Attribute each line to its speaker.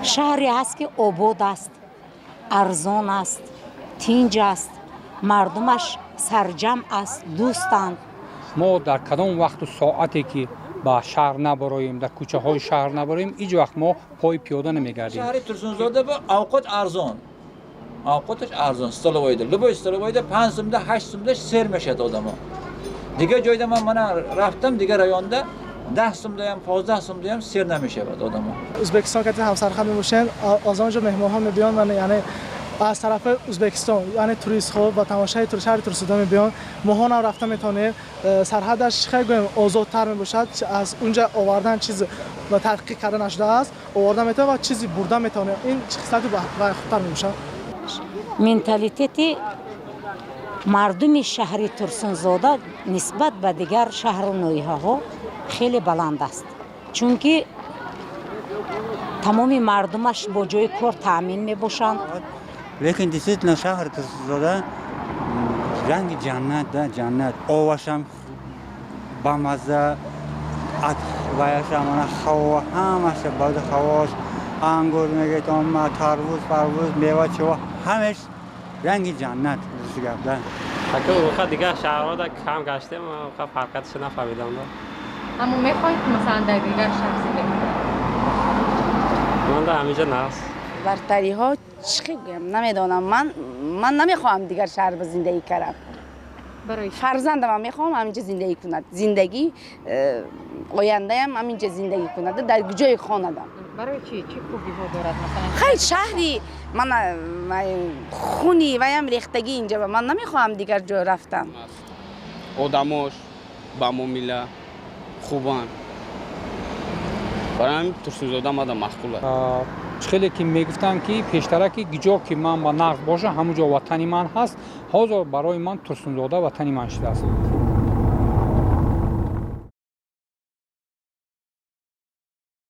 Speaker 1: Шаҳре ҳаст, ки обод аст, арзон аст, тинҷ аст, мардумаш сарҷамъ аст, дӯстанд.
Speaker 2: Мо дар кадом вақту соате ки ба шаҳр набароем, дар кӯчаҳои шаҳр набароем, ҳеҷ вақт мо пои пиёда намегардем.
Speaker 3: Шаҳри Турсунзода ба овқат арзон, овқаташ арзон. Столовой да, любой столовой да 5 сумда, 8 сумда сер мешавад одамо. Дигар ҷойда ман мана рафтам, дигар районда 10 сумдаям, 15 сумдаям сер намешавад одамо.
Speaker 4: Ӯзбекистон кати ҳамсарҳад мебошем, аз он ҷо меҳмонҳо мебиёнд, яъне аз тарафи Ӯзбекистон, яъне туристҳо ба тамошаи шаҳри Турсунзода мебиёнд. Моҳонам рафта метавонем, сарҳадаш хеле гӯем озодтар мебошад. Аз унҷа овардан чиз ва таҳқиқ карда нашудааст, оварда метавонем ва чизи бурда метавонем. Ин хислати хубтар мебошад.
Speaker 1: Менталитети мардуми шаҳри Турсунзода нисбат ба дигар шаҳру ноҳияҳо хеле баланд аст, чунки тамоми мардумаш бо ҷои кор таъмин мебошанд.
Speaker 5: Лекин действительно шаҳри Турсунзода ранги ҷаннат да, ҷаннат. Овашам бамазза, ваяшам, ана ҳаво, ҳамаша баъди ҳавош, ангур мегӯед, тарбуз, фарбуз, мева, чива, ҳамаш ранги ҷаннат, рости гап да.
Speaker 6: Ака, уқа дигар шаҳрҳода кам гаштем, уқа фарқияташо нафаҳмидам да.
Speaker 7: Аммо мехоҳед, ки масалан дар дигар шаҳр зиндагӣ кунед?
Speaker 6: Ман да ҳаминҷа нағз.
Speaker 8: Бартариҳо чӣ гӯям, намедонам. Ман намехоҳам дигар шаҳр ба зиндагӣ кардам.
Speaker 7: Барои чӣ?
Speaker 8: Фарзандамам мехоҳам ҳаминҷа зиндагӣ кунад, зиндагӣ ояндаям ҳаминҷа зиндагӣ кунад, дар ҷои хонадам.
Speaker 7: Барои чӣ? Чӣ хубиҳо дорад масалан?
Speaker 8: Хай, шаҳри ман, хуни ваям рехтагӣ инҷа, ба ман намехоҳам дигар ҷо рафтан.
Speaker 9: Одамош ба муомила хубанд, барои ҳамин Турсунзода мада маъқул аст.
Speaker 2: Хеле ки мегуфтанд, ки пештара ки ҷо ки ман ба нағз боша, ҳамун ҷо ватани ман ҳаст, ҳозир барои ман Турсунзода ватани ман шудааст.